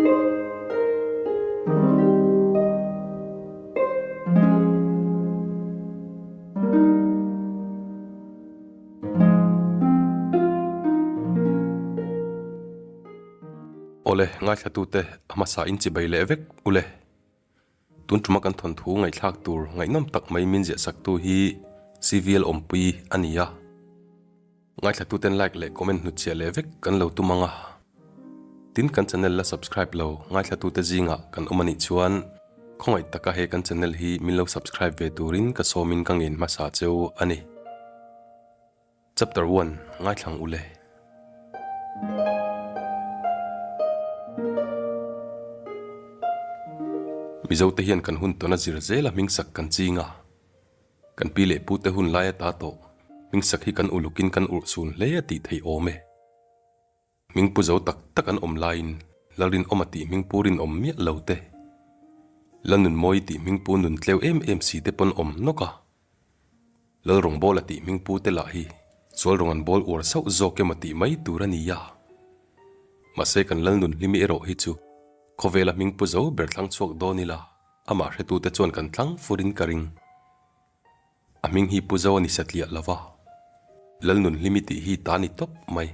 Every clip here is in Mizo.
Awle, ngaithlatute a hmasa in chibai leh vek ule. Tun tuma kan thawnthu ngaihthlak tur ngaihnawm tak mai min ziahsaktu hi CVL Awmpui a ni a. Ngaithlatuten like leh comment hnutchhiah leh vek kan lo tum ang a. Tin kan channel la subscribe lo ngaithlatute zingah kan awm a nih chuan khawngaih taka he kan channel hi min lo subscribe ve turin ka sawmin ka ngen hmasa cheu a ni. Chapter 1 Ngaithlang ule. Mizote hian kan hun tawna zir zela hmingsak kan ching a. Kan pi leh pute hun lai ata tawh hmingsak hi kan ulukin kan urhsun hle a tih theih awm e. Hmingpu zo tak tak an awm laiin Lalrinawma tih hmingpu rinawm miah lo te, Lalnunmawi tih hmingpu nun tleu em em si te pawn awm nawk a. Lalrawngbawla tih hmingpu te lah hi sualrawng an bawl uar sauh zawk emaw tih mai tur a ni a. Mahse kan Lalnunhlimi erawh hi chu khawvela hmingpu zo ber thlang chhuak dawn ila. Amah hretute chuan kan tlang furin ka ring. A hming hi Pu Zo a ni satliah lo va, Lalnunhlimi tih hi ta ni tawp mai.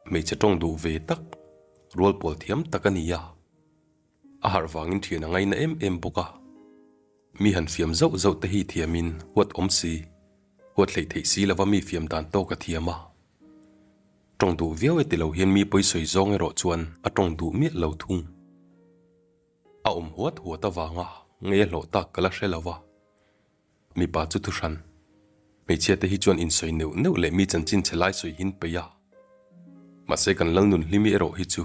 Hmeichhe tawng duh ve tak, rual pawl thiam tak a ni a. A harh vangin thian a ngaina em em bawk a. Mi han fiam zauh zauh te hi thiamin huat awm si, huat hleih theih si lova mi fiam dan tawk a thiam a. Tawng duh viau e ti lo hian mi pawisawi zawng erawh chuan a tawng duh miah lo thung. A awm huat huat avanga ngei a hlawh tak ka la hre lo va, mipa chu thuhran. Hmeichhia te hi chuan insawi neuh neuh leh mi chanchin chhe lai sawi hin peih a. Mahse kan Lalnun Hlimi erawh hi chu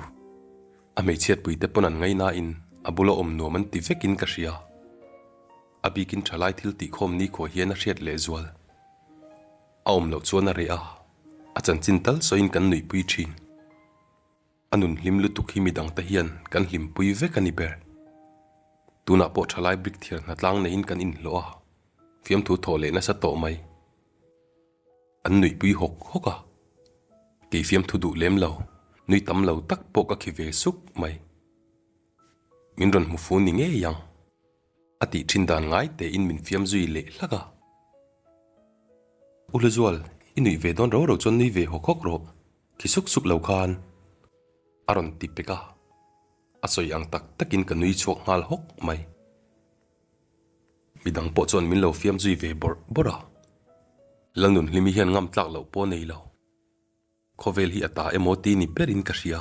a hmeichhiatpui te pawn an ngaihnain a bula awm nuam an ti vekin ka hria. A bikin thalai thil tihkhawm nikhua hian a hriat lehzual. A awm loh chuan a reh a, a chanchin tal sawiin kan nuihpui thin. A nun hlim lutuk hi midangte hian kan hlimpui vek a ni ber. Tunah pawh thalai brick thiar hnatlang neiin kan inhlawh a, fiamthu thawh leh nasa tawh mai. An nuihpui hawk hawk a, kei fiamthu duh lem lo, nui tam lo tak pawh ka khi ve suk mai. Min rawn hmu fu ni ngei ang. A tih thin dan ngai tein min fiam zui leh hlak a. U Hluzual, i nuih ve dawn ro ro chuan nui ve hawk hawk rawh, khi suk suk lo khan. A rawn ti pek a, a sawi ang tak takin ka nui chhuak nghal hawk mai. Midang pawh chuan min lo fiam zui ve bawrh bawrh a, Lalnunhlimi hian ngam tlak loh pawh nei lo. Khawvel hi a ta emaw ti ni berin ka hria.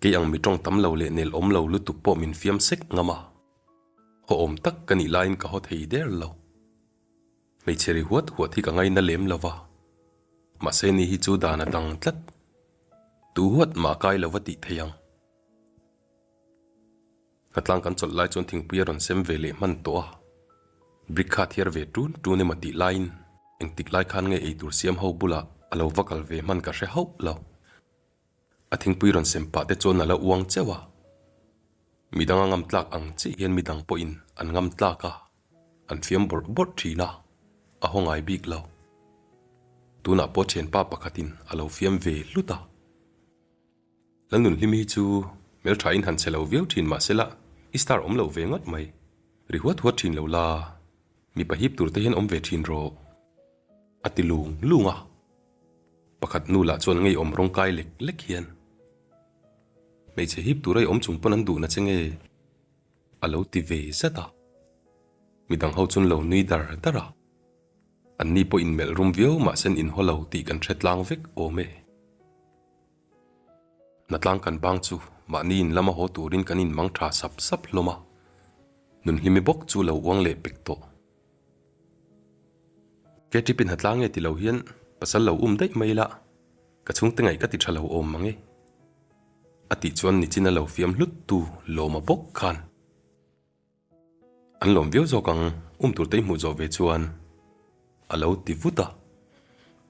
Kei ang mi tawng tam lo leh nel awm lo lutuk pawh min fiam sek ngam a. Haw awm tak ka nih laiin ka haw thei der lo. Hmeichhe ri huat huat hi ka ngaina lem lo va. Mahse ni hi chu dan a dang tlat. Tu huat mah kai lo va tih thei ang. Hnatlang kan chawlh lai chuan thingpui a rawn sem ve leh hman tawh a, brick kha a thiar ve tun tun emaw tih laiin engtik lai khan nge eitur siam ho bulah a lo va kal ve hman ka hre hauh lo. A thingpui rawn sem pah te chuan a la uang cheuh a, midang a ngam tlak ang chiah hian midang pawhin an ngam tlak a, an fiam bawrh bawrh thin a, a haw ngai bik lo. Tunah pawh thianpa pakhatin a lo fiam ve hlut a. Lalnunhlimi hi chu hmeltha in han che lo viau thin mahsela i star awm lo ve ngawt mai. Ri huat huat thin lo la, mipa hip tur te hian awm ve thin rawh. A ti lung lung a. Pakhat nu lah chuan ngeiawm rawng kai lek lek hian hmeichhe hip tur a i awm chung pawn an duhna che nge a lo ti ve zat a. Midang ho chuan lo nui dar dar a. Anni pawh inmelh rum viau mahse an inhaw lo tih kan hre tlang vek awm e. Hnatlang kan bang chu mahni in lama haw turin kan inmang tha sap sap hlawm a, Nunhlimi bawk chu lo uang leh pek tawh. KTP hnatlang nge ti lo hian pasal lo um daih mai la, ka chhungte ngaih ka ti tha lo awm mang e. A tih chuan nichin a lo fiam hlut tu Lawma bawk khan. An lawm viau zawk ang, um tur te i hmuh zawh ve chuan a lo ti vut a,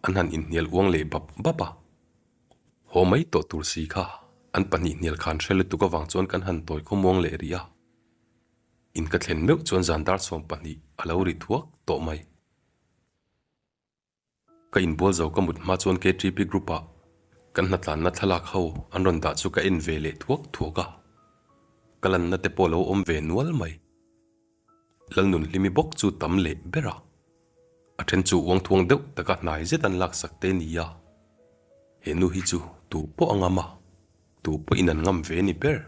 an han inhnial uang leh bap bap a. Haw mai tawh tur si kha an pahnih hnial khan hre lutuk avang chuan kan han tawi khawmuang leh rih a. In ka thlen meuh chuan zan dar 12 a lo ri thuak tawh mai. Ka inbual zo ka mut hma chuan KTP group ah Kan hnatlanna thlalak ho an rawn dah chu ka en ve leh thuak thuak a, ka lanna te pawh lo awm ve nual mai. Lalnunhlimi bawk chu tam leh ber a, a then chu uangthuang deuh taka hnai zet an laksak te nia. He nu hi chu tu pawh a ngam a, tu pawhin an ngam ve ni ber.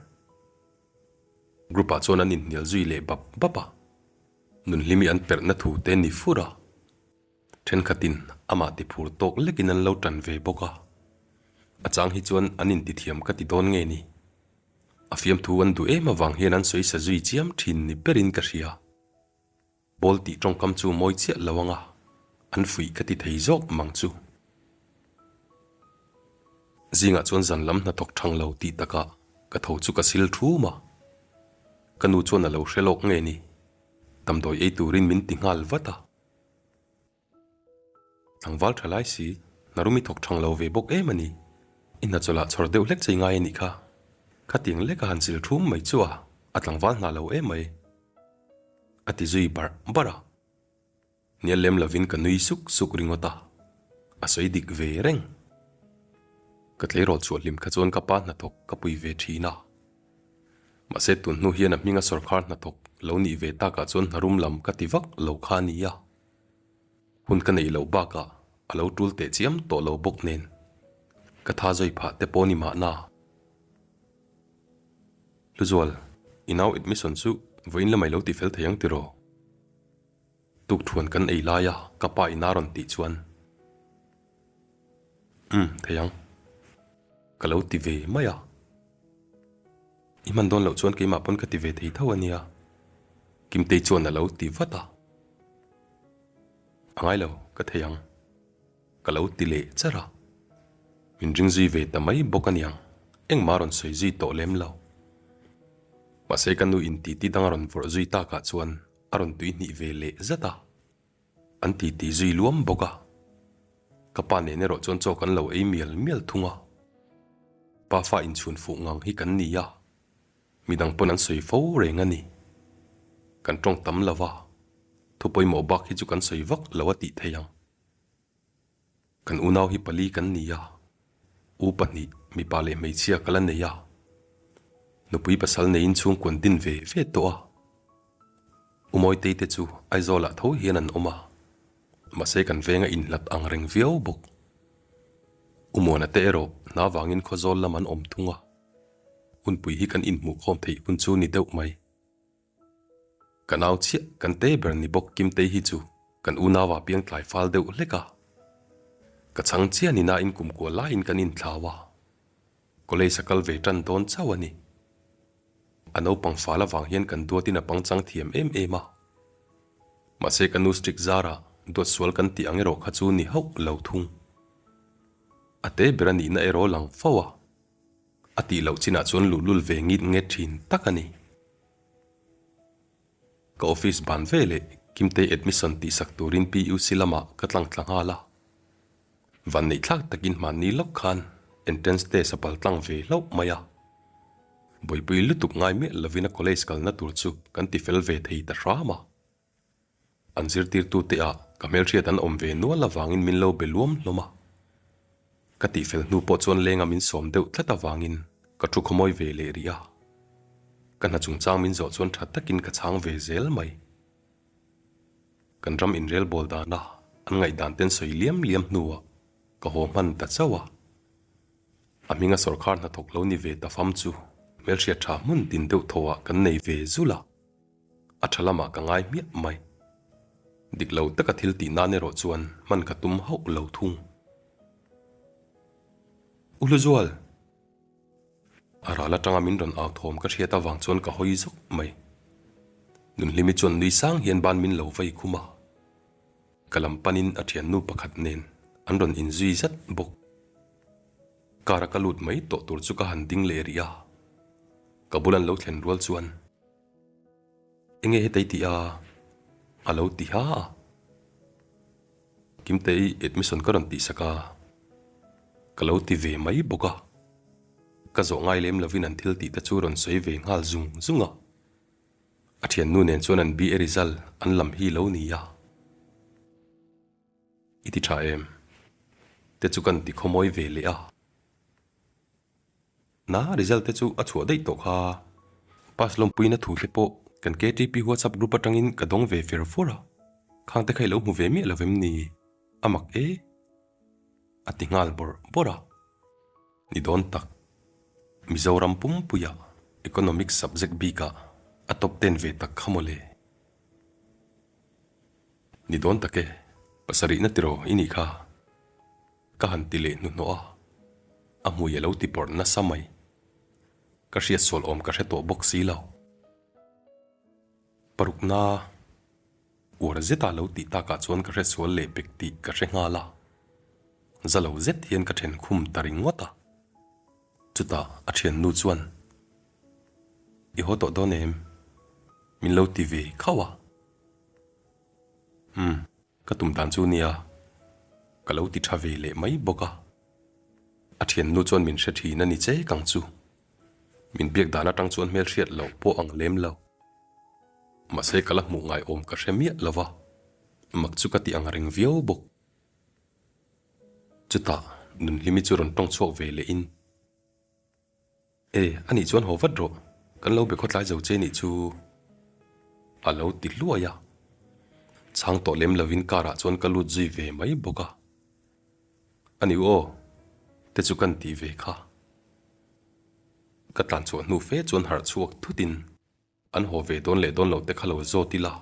Group ah chuan an inhnial zui leh bap bap a, Nunhlimi an perhna thu te ni fur a. Thenkhatin amah ti phur tawk lekin an lo tan ve bawk a, a chang hi chuan an intithiam ka ti dawn nge ni? A fiamthu an duh em avang hian an sawi sa zui chiam thin ni berin ka hria. Ball tih tawngkam chu mawi chiah lo anga an fuih ka ti thei zawk mang chu. Zingah chuan zan lam hnathawk thang lo tih takah ka tho chu ka sil thum a, ka nu chuan a lo hre lawk nge ni? Damdawi ei turin min ti nghal vat a. Tlangval tha lai si, Narumi thawk thang lo ve bawk em a ni. I hna chawlh ah chhawr deuh hlek chei ngai a nih kha. Khatiang lek a han sil thum mai chu a, a tlangval hna lo em mai. A ti zui barh barh a. Hnial lem lovin ka nui suk suk ringawt a, a sawi dik ve reng. Ka tleirawl chhuah hlim kha chuan ka pa hnathawk ka pui ve thin a. Mahse tun hnu hian a hminga sawrkhar hnathawk lo nih ve takah chuan hnarum lam ka ti vak lo kha a nia. Hun ka neih loh bakah a lo tul teh chiam tawh lo bawk nen ka tha zawi phah te pawh ni mahna. Hluzual, i nau admission chu vawiin lamah i lo ti fel thei ang tiraw? Tukthuan kan ei laia ka pa ina rawn tih chuan Umm, thei ang. Ka lo ti ve mai a. I hman dawn loh chuan keimah pawn ka ti ve thei tho a nia. Kimtei chuan a lo ti vat a. A ngai lo, ka thei ang. Ka lo ti leh char a. Min ring zui ve ta mai bawk a niang, engmah a rawn sawi zui tawh lem lo. Mahse ka nu in titi dang a rawn vawrh zui takah chuan a rawn tuihnih ve leh zat a. An titi zui luam bawk a. Ka pa nen erawh chuan chaw kan lo ei mial mial thung a. Pa fa inchhun fuh ngang hi kan ni a, midang pawn an sawi fo reng a ni. Kan tawng tam lo va, thu pawimawh bak hi chu kan sawi vak lo a tih theih ang. Kan unau hi pali kan ni a, u pahnih mipa leh hmeichhia ka la nei a, nupui pasal neiin chhungkuan din ve ve tawh a. U Mawitei te chu Aizawlah tho hian an awm a, mahse kan venga inhlat ang reng viau bawk. U Muana te erawh hna vangin Khawzawl lam an awm thung a, hunpui hi kan inhmuhkhawm theih hun chu ni deuh mai. Ka nau chiah kan te ber ni bawk Kimtei hi chu kan unau ah piang tlai fal deuh hlek a, ka chhang chiah ni nain kumkua laiin kan inthlau a, college a kal ve tan dawn chauh a ni. A naupang fal avang hian kan duatin a pangchang thiam em em a. Mahse ka nu strict zarah duat sual kan tih ang erawh kha chu ni hauh lo thung. A te ber a nihna erawh lang fo a, a tih loh chinah chuan luhlul ve ngit nget thin tak a ni. Ka office ban ve leh Kimtei admission tihsak turin PUC lamah ka tlang tla nghal a. Vanneih thlak takin hmanni lawk khan entrance test a pal tlang ve hlauh mai a. Buaipui lutuk ngai miah lovin a college kalna tur chu kan ti fel ve thei ta hram a. An zirtirtute ah ka hmelhriat an awm ve nual avangin min lo be luam hlawm a. Ka tihfel hnu pawh chuan lenga min sawm deuh tlat avangin ka thu khawmawi ve leh rih a. Ka hna chungchang min zawh chuan tha takin ka chhang ve zel mai. Kan ram inrel bawl dana an ngaihdan ten sawi liam liam hnuah ka haw hman ta chauh a. A hminga sawrkhar hnathawk lo ni ve ta fam chu hmelhriat tha hmun tin deuh thawhah kan nei ve zul a, a tha lamah ka ngai hmiah mai. Dik lo taka thil tih nan erawh chuan hman ka tum hauh lo thung. U Hluzual! A ral atanga min rawn au thawm ka hriat avang chuan ka hawi zawk mai. Nunhlimi chuan nui sang hian ban min lo vei khum a. Ka lam panin a thiannu pakhat nen an rawn inzui zat bawk. Car a ka lut mai tawh tur chu ka han ding leh rih a. Ka bul an lo thlen rual chuan. Enge hetei tih a? A lo ti ha a. Kimtei admission ka rawn tihsak a, ka lo ti ve mai bawk a. Ka zawh ngai lem lovin an thil tih te chu rawn sawi ve nghal zung zung a. A thiannu nen chuan an BA result an lam hi lo ni a. I ti tha em? Te chu kan ti khawmawi ve leh a. Na result te chu a chhuah daih tawh kha. Pass lawmpuina thu te pawh kan KTP WhatsApp group atangin ka dawng ve fer fur a, khang te kha i lo hmu ve miah lo vem ni? A mak e. A ti nghal bawrh bawrh a. Ni dawn tak. Mizoram pumpuia Economics subject bikah a top ten ve tak kha mawle. Ni dawn tak e, pasarihna tiraw i nih kha. Ka han ti leh hnuhnawh a, a hmui a lo ti pawrh nasa mai. Ka hriat sual awm ka hre tawh bawk si lo. Parukna uar zeta lo tih takah chuan ka hre sual leh pek tih ka hre nghal a, za lo zet hian ka then khum ta ringawt a. Chutah a thiannu chuan, I haw tawh dawn em? Min lo ti ve khauh a. Umm, ka tum dan chu nia, ka lo ti tha ve leh mai bawk a. A thiannu chuan min hre thin a ni che kang chu. Min biak dan atang chuan hmelhriat loh pawh ang lem lo. Mahse ka la hmuh ngai awm ka hre miah lo va, mak chu ka ti ang reng viau bawk. Chutah Nunhlimi chu rawn tawng chhuak ve leh in, E, a nih chuan haw vat rawh, kan lo be khawtlai zo che nih chu a lo ti hluai a. Chhang tawh lem lovin car ah chuan ka lut zui ve mai bawk a. A ni aw, te chu kan tih ve kha. Ka tlan chhuah hnu fe chuan harh chhuak thutin an haw ve dawn leh dawn loh te kha lo zawt ila,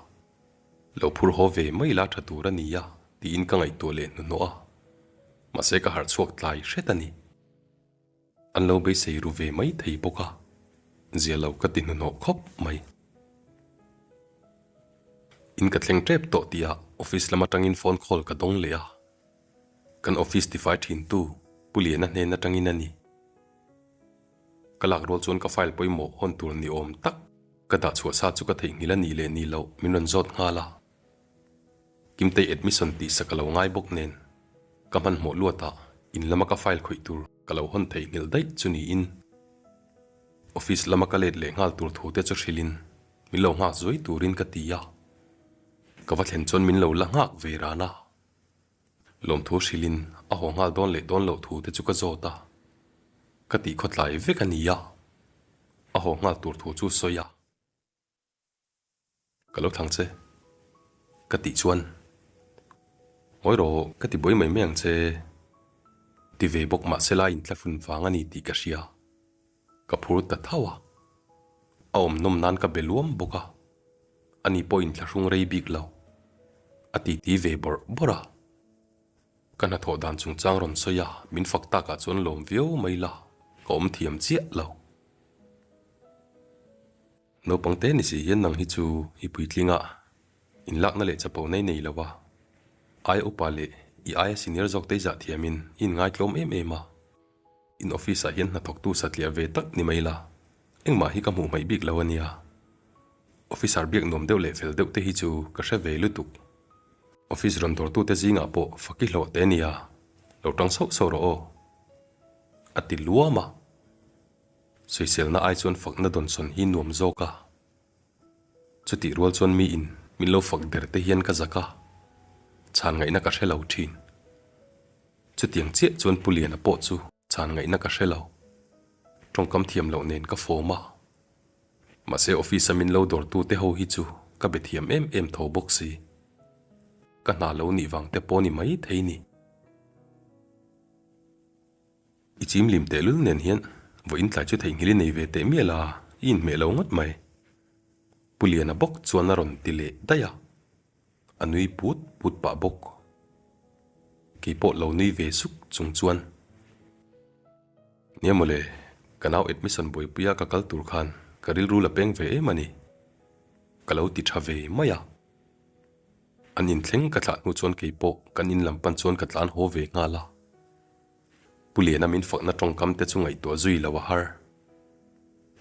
lo phur haw ve mai la tha tur a nia tiin ka ngaihtuah leh hnuhnawh a, mahse ka harh chhuak tlai hret a ni. An lo beisei ru ve mai thei bawk a, zia lo ka ti hnuhnawh khawp mai. In ka thleng tep tawh tihah office lam atangin phone call ka dawng leh a, kan office tifai thintu Pu Liana hnen atangin a ni. Ka lak rual chuan ka file pawimawh hawn tur ni awm tak ka dah chhuah sa chu ka theihnghilh a nih leh nih loh min rawn zawt nghal a. Kimtei admission tih sak a lo ngai bawk nen ka hmanhmawh luatah in lama ka file khawih tur ka lo hawn theihnghilh daih chu niin office lama ka let leh nghal tur thu te chu hrilhin min lo nghak zuai turin ka ti a. Ka va thlen chuan min lo la nghak ve ran a. Lawmthu hrilhin a haw nghal dawn leh dawn loh thu te chu ka zawt a, ka tih khawtlai vek a ni a, a haw nghal tur thu chu sawi a. Ka lo thlang che, ka tih chuan, Ngawi rawh, ka ti buai mai mai ang che, ti ve bawk mahse la inthlahrun vang a ni tih ka hria. Ka phur ta tho a, a awm nawm nan ka be luam bawk a, ani pawh inthlahrung rei bik lo, a titi ve bawrh bawrh a. Ka hnathawh dan chungchang rawn sawi a, min fak takah chuan lawm viau mai la, ka awm thiam chiah lo. Naupang te ni si hian nang hi chu i puitling a, inlakna leh chapo nei nei lo a, aia upa leh i aia senior zawk te i zah thiamin i inngaitlawm em em a. In office ah hian hnathawktu satliah ve tak ni mai la, engmah hi ka hmuh hmaih bik lo a nia. Officer biak nuam deuh leh fel deuh te hi chu ka hre ve lutuk. Office rawn dawrtute zingah pawh fak i hlawh te nia, lo tang sauh sauh rawh aw. A ti luam a. Sawiselna ai chuan fakna dawnsawn hi nuam zawk a. Chutih rual chuan miin min lo fak der te hian ka zak a, chhan ngaihna ka hre lo thin. Chutiang chiah chuan Pu Liana pawh chu chhan ngaihna ka hre lo. Tawngkam thiam loh nen ka fawm a. Mahse office a min lo dawrtu te ho hi chu ka be thiam em em tho bawk si. Ka hna lo nih vang te pawh ni mai thei ni. I chim lim tehlul nen hian vawiin tlai chu theihnghilh i nei ve teh mial a, i inhmeh lo ngawt mai. Pu Liana bawk chuan a rawn ti leh daih a, a nui put put pah bawk. Keipawh lo nui ve suk chung chuan, Nia mawle, ka nau admission buaipuia ka kal tur khan ka rilru la peng ve em a ni, ka lo ti tha ve mai a. An inthleng ka thlah hnu chuan keipawh kan in lam pan chuan ka tlan haw ve nghal a. Pu Liana min fakna tawngkam te chu ngaihtuah zui lo a har.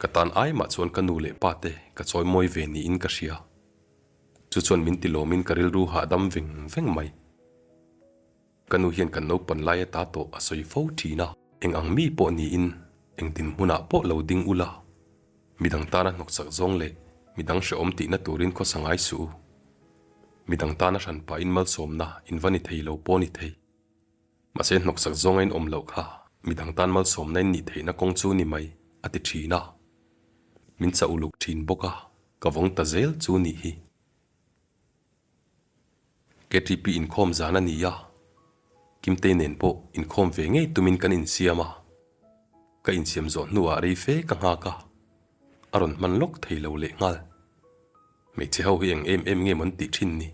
Ka tan ai mah chuan ka nu leh pa te ka chawi mawi ve niin ka hria. Chu chuan min ti lawmin ka rilru hahdam veng veng mai. Ka nu hian kan naupan lai ata tawh a sawi fo thin a. Eng ang mi pawh niin engtin hmunah pawh lo ding ula, midang tana hnawksak zawng leh midang hrehawm tihna turin khawsa ngai suh u. Midang tana hranpahin malsawmna in va ni thei lo pawh ni thei. Mahse hnawksak zawnga in awm loh kha midang tan malsawmna in nih theihna kawng chu ni mai. a ti thin a. Min chah uluk thin bawk a, ka vawng ta zel chu nih hi. KTP inkhawm zan a ni a, Kimtei nen pawh inkhawm ve ngei tumin kan insiam a. Ka insiam zawh hnuah rei fe ka nghak a, a rawn hman lawk thei lo lehnghal. Hmeichhe ho hi eng em em nge maw an tih thin ni?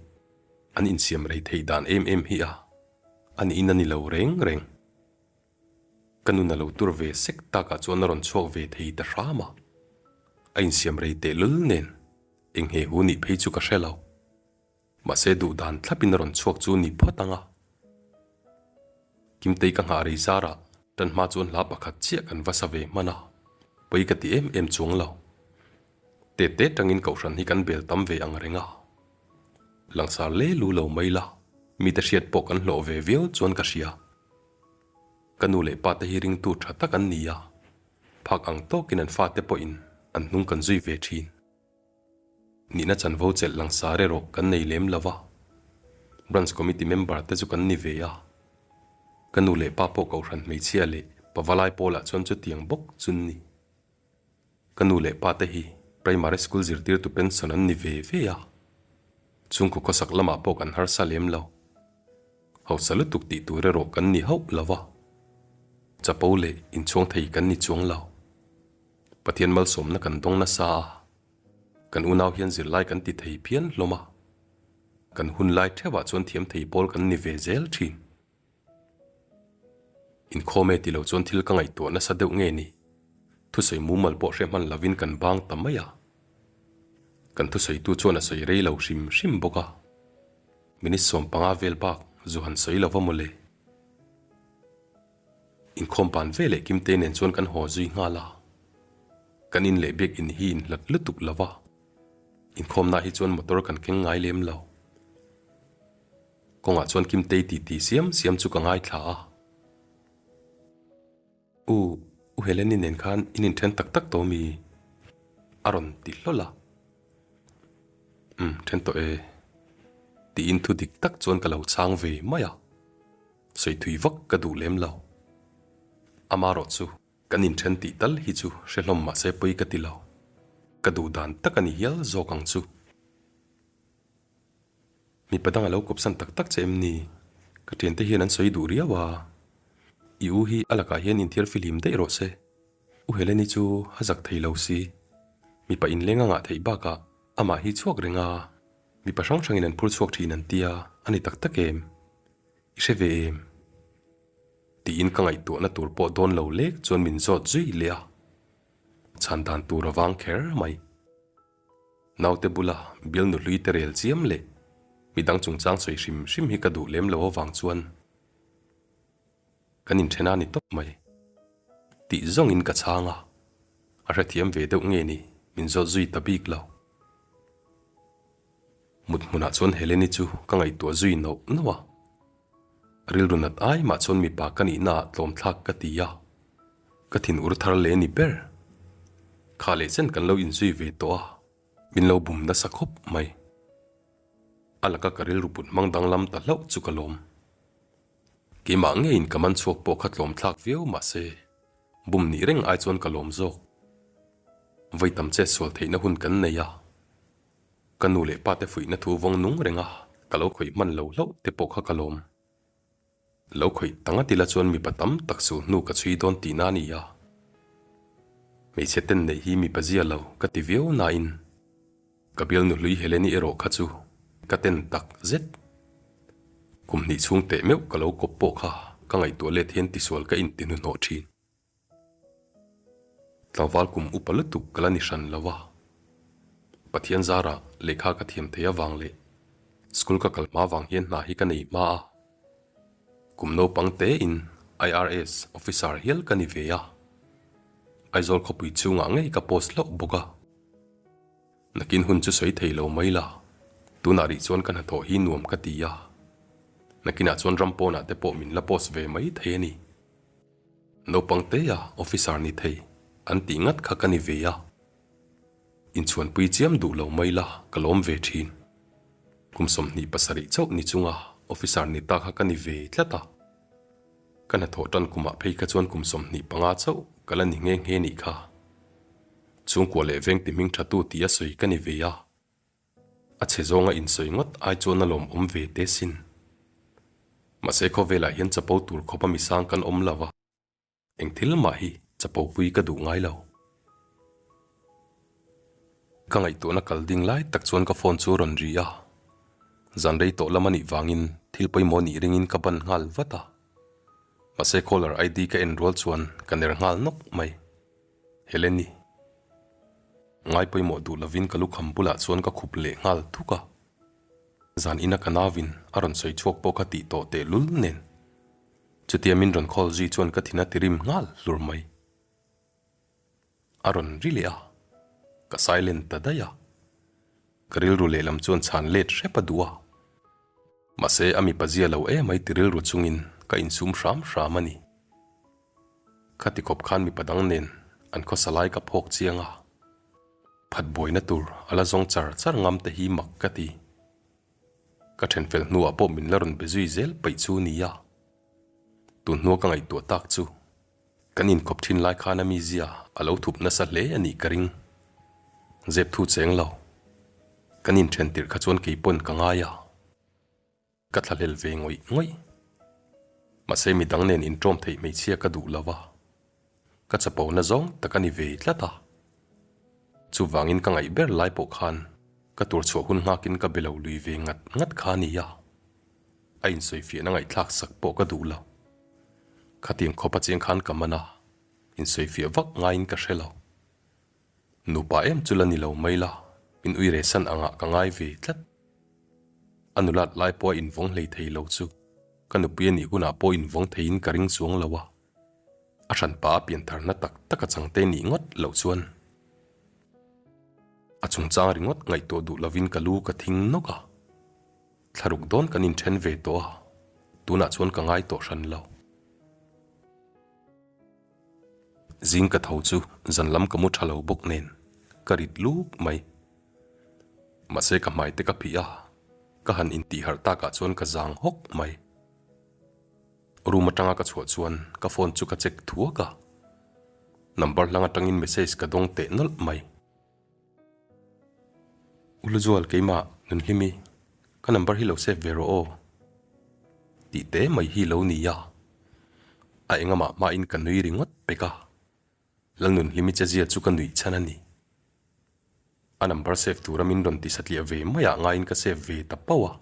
An insiam rei theih dan em em hi a, a niin a ni lo reng reng. Ka nun a lo tur ve sek takah chuan a rawn chhuak ve thei ta hram a, a insiam rei tehlul nen eng he hu nih phei chu ka hre lo. Mahse duh dan thlapin a rawn chhuak chu ni phawt ang a. Kimtei ka nghah rei zarah tan hma chuan hla pakhat chiah kan va sa ve hman a, pawi ka ti em em chuang lo. Tete tangin kohhran hi kan bel tam ve ang reng a. Langsar le lu lo mai la, mite hriat pawh kan hlawh ve viau chuan ka hria. Ka nu leh pa te hi ringtu tha tak an ni a, phak ang tawkin an fate pawhin an hnung kan zui ve thin. Nihna chanvo chelh langsar erawh kan nei lem lo va, Branch Committee member te chu kan ni ve a. Ka nu leh pa pawh kohhran hmeichhia leh pavalai pawlah chuan chutiang bawk chu an ni. Ka nu leh pa te hi Primary School zirtirtu pension an ni ve ve a, chhungkaw khawsak lamah pawh kan harsa lem lo. Hausa lutuk tih tur erawh kan ni hauh lo va, chapo leh inchhuang thei kan ni chuang lo. Pathian malsawmna kan dawng nasa a, kan unau hian zirlai kan ti thei phian hlawm a, kan hun lai theuhah chuan thiam thei pawl kan ni ve zel thin. Inkhawm e ti lo chuan thil ka ngaihtuah nasa deuh nge ni? Thusawi mumal pawh hre hman lovin kan bang ta mai a. Kan thusawitu chuan a sawi rei lo hrim hrim bawk a. Minute 15 vel bak zu han sawi lo va mawle. Inkhawm ban ve leh Kimte nen chuan kan haw zui nghal a. Kan in leh biak in hi inhlat lutuk lo va. Inkhawmnaah hi chuan motor kan keng ngai lem lo. Kawngah chuan Kimtei titi siam siam chu ka ngaithla a. U, U Heleni nen khan in inthen tak tak tawh mi? A rawn ti hlawl a. Umm, then tawh e. Tiin thu dik tak chuan ka lo chhang ve mai a. Sawi thui vak ka duh lem lo. Amarawh chu kan inthen tih tal hi chu hre hlawm mahse pawi ka ti lo. Ka duh dan tak a ni hial zawk ang chu. Mipa dang a lo kawpsan tak tak che em ni? Ka thiante hian an sawi duh riau a. I u hi a lakah hian inthiar fihlim daih rawh se. U Heleni chu a zak thei lo si. Mipa inleng a ngah theih bakah amah hi chhuak reng a. Mipa hrang hrangin an phur chhuak thin an tia, a ni tak tak em? I hre ve em? Tiin ka ngaihtuahna tur pawh dawn lo lek chuan min zawt zui leh a. Chhan dan tur a vang kher mai. Naute bula bialnu hlui te rel chiam leh midang chungchang sawi hrim hrim hi ka duh lem lo avang chuan kan inthen a ni tawp mai tih zawngin ka chhang a, a hrethiam ve deuh nge ni min zawt zui ta bik lo. Mut hmunah chuan Heleni chu ka ngaihtuah zui nauh nauh a, rilru nat ai mah chuan mipa ka nihna ah tlawmthlak ka ti a, ka thin ur thar leh ni ber. Kha leh chen kan lo inzui ve tawh a, min lo bum nasa khawp mai. A laka ka rilru put hmang danglam ta hlauh chu ka lawm. Keimah ngeiin ka man chhuak pawh kha tlawmthlak viau mahse, bum nih reng ai chuan ka lawm zawk. Vawi tam chet sual theihna hun kan nei a. Ka nu leh pa te fuihna thu vawng nung reng a, ka lo khawih hman lo hlauh te pawh kha ka lawm. Lo khawih ta ngat ila chuan mipa tam tak sul hnu ka chhui dawn tihna a ni a. Hmeichhe ten neih hi mipa zia lo ka ti viau nain ka bialnu hlui Heleni erawh kha chu ka ten tak zet. Kum hnih chhung teh meuh ka lo kawp pawh kha ka ngaihtuah let hian tisual ka inti hnuhnawh thin. Tlangval kum upa lutuk ka la ni hran lo a, Pathian zarah lehkha ka thiam thei avang leh school ka kal hma vang hian hna hi ka nei hma a, kum naupang tein IRS officer hial ka ni ve a, Aizawl khawpui chhungah ngei ka post hlauh bawk a. Nakin hun chu sawi thei lo mai la, tunah rih chuan ka hnathawh hi nuam ka ti a, nakinah chuan ram pawnah te pawh min la post ve mai thei a ni. Naupang teia officer ni thei an tih ngat kha ka ni ve a, inchhuanpui chiam duh lo mai la ka lawm ve thin. Kum 27 chauh ni chunga officer ni ta kha ka ni ve tlat a, ka hnathawh tan kumah phei kha chuan kum 25 chauh ka la ni nghe nghe nih kha. Chhungkua leh veng ti hming thatu tih a sawi ka ni ve a. A chhe zawnga insawi ngawt ai chuan a lawmawm ve te sin. Mahse khawvelah hian chapo tur khawp a misang kan awm lo a. Eng thil mah hi chapo pui ka duh ngai lo. Ka ngaihtuahna kal ding lai tak chuan ka phone chu a rawn ri a. Zan rei tawh lam a nih vangin thil pawimawh nih ringin ka ban nghal vat a. Mahse caller ID ka en rual chuan ka ner nghal nawk mai. Heleni. Ngai pawimawh duh lovin ka lukham bulah chuan ka khup leh nghal thuk a. Zan ina ka nauvin a rawn sawi chhuak pawh kha tih tawh tehlul nen. Chutia min rawn call zui chuan ka thin a ti rim nghal hlur mai. A rawn ri leh a, ka silent ta daih a. Ka rilru lehlam chuan chhan let hrep a duh a. Mahse a mipa zia lo emai ti rilru chungin ka insum hram hram a ni. Khati khawp khan mipa dang nen an khawsa lai ka phawk chiang a. Phat buaina tur a la zawng char char ngam te hi mak ka ti. Ka then fel hnuah pawh min la rawn be zui zel paih chu nia. Tun hnua ka ngaihtuah tak chu kan inkawp thin lai khan a mizia a lo thup nasa hle a nih ka ring. Zep thu cheng lo. Kan inthen tirh kha chuan kei pawn ka ngai a. Ka thlahlel ve ngawih ngawih. Mahse midang nen inṭawm theih hmeichhia ka duh lo a, ka chapo na zawng tak a ni ve tlat a. Chuvangin ka ngaih ber lai pawh khan ka tur chhuah hun nghakin ka be lo lui ve ngat ngat kha a ni a, a insawifiahna ngaihthlak sak pawh ka duh lo. Khatiang khawp a chiang khan ka man a, insawifiah vak ngaiin ka hre lo. Nupa em chu la ni lo mai la, min ui re san angah ka ngai ve tlat. A nulat lai pawh a invawng hlei thei lo chu ka nupui a nih hunah pawh invawng theiin ka ring chuang lo a. A hranpa a piantharna tak tak a changte nih ngawt loh chuan a chungchang ringawt ngaihtuah duh lovin ka lu ka thing nawk a. Thlaruk dawn kan inthen ve tawh a, tunah chuan ka ngai tawh hran lo. Zing ka tho chu zan lam ka mu tha lo bawk nen ka rit luk mai. Mahse ka hmai te ka phih a, ka han intih harh takah chuan ka zang hawk mai. Room atanga ka chhuah chuan ka phone chu ka check thuak a, number hlang atangin message ka dawng teh nawlh mai. Uluzual keimah Nunhlimi ka number hi lo save ve rawh aw tih te mai hi lo ni a, a engamah hmain ka nui ringawt pek a, Lalnunhlimi che zia chu ka nuih chhan a ni. A number save tura min rawn ti satliah ve maiah ngaiin ka save ve ta pauh a,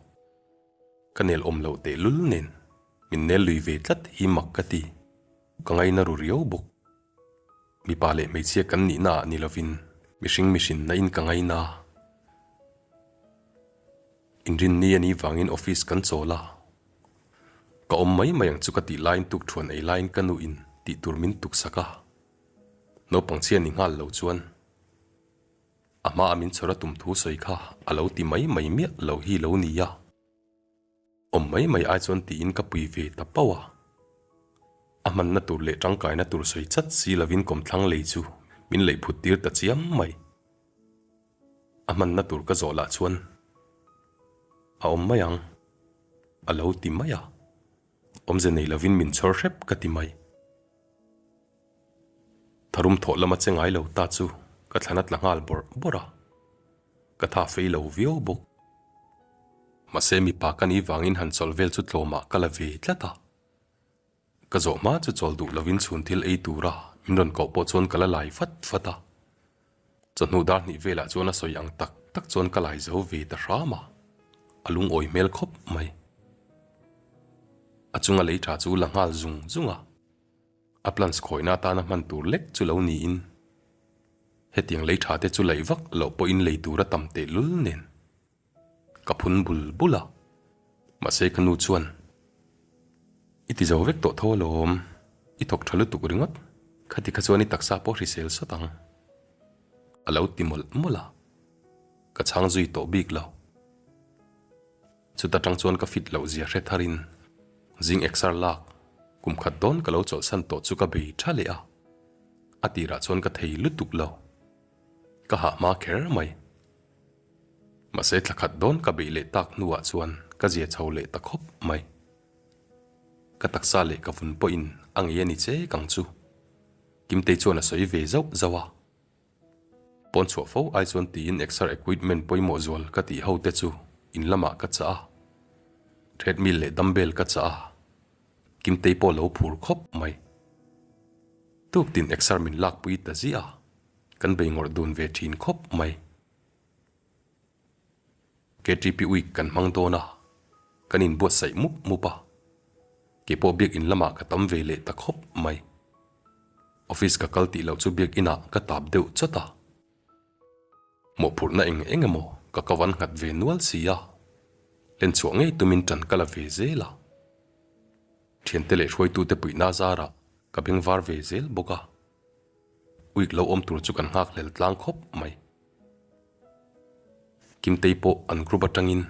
ka nel awm loh tehlul nen min nel lui ve tlat hi mak ka ti, ka ngaina ru riau bawk. Mipa leh hmeichhia kan nihna ah ni lovin mihring mihrinna in ka ngaina. Inrinni a nih vangin office kan chawl a, ka awm mai mai ang chu ka tih laiin tukthuan ei laiin ka nu in tih tur min tuksak a, naupang chhia ni nghal lo chuan a hma a min chhawr a tum thu sawi kha a lo ti mai mai miah lo hi lo nia. Awm mai mai ai chuan tiin ka pui ve ta pauh a. A hmanna tur leh tangkaina tur sawi chat si lovin kawmthlang lei chu min leih phut tir ta chiam mai. A hmanna tur ka zawh lah chuan a awm mai ang a lo ti mai a. Awmze nei lovin min chhawr hrep ka ti mai. Tharum thawh lama che ngai lo ta chu ka thlan a tla nghal bawrh bawrh a. Ka tha fei lo viau bawk. Mahse mipa ka nih vangin han chawl vel chu tlawmah ka la ve tlat a. Ka zawh hma chu chawl duh lovin chhun thil ei tura min rawn koh pawh chuan ka la lai fat fat a. Chawhnu dar hnih velah chuan a sawi ang tak tak chuan ka lai zo ve ta hram a, a lungawi hmel khawp mai. A chunga lei tha chu la nghal zung zung a. A plans khawihna atana hman tur lek chu lo niin hetiang lei tha te chu laih vak loh pawhin lei tur a tam teh lul nen ka phun bul bul a, mahse ka nu chuan I ti zo vek tawh tho alawm, i thawk tha lutuk ringawt, khati kha chuan i taksa pawh hrisel sawt ang a lo ti mawlh mawlh a, ka chhang zui tawh bik lo. Chuta tang chuan ka fit loh zia hre tharin zing exer lak kum khat dawn ka lo chawlhsan tawh chu ka bei tha leh a, a tirah chuan ka thei lutuk lo. Ka hah hma kher mai. Mahse thla khat dawn ka beih leh tak hnuah chuan ka zia chho leh ta khawp mai. Ka taksa leh ka vun pawhin a ngei a ni che kang chu. Kimtei chuan a sawi ve zauh zauh a. Pawn chhuah fo ai chuan tiin exer equipment pawimawh zual ka tih ho te chu in lamah ka chah a. Treadmill leh dumbbell ka chah a. Kimtei pawh lo phur khawp mai. Tuktin exer min lakpui ta ziah a, kan bei ngawrh dun ve thin khawp mai. KTP week kan hmang dawn a, kan inbuatsaih mup mup a, keipawh biakin lamah ka tam ve leh ta khawp mai. Office ka kal tih loh chu biakinah ka tap deuh chawt a, mawhphurhna eng eng emaw ka ka van nghat ve nual si a, lenchhuah ngei tumin ṭan ka la ve zel a. Thiante leh hruaitute puihna zarah ka bengvar ve zel bawk a, week lo awm tur chu kan nghakhlel tlang khawp mai. Kimtei pawh an group atangin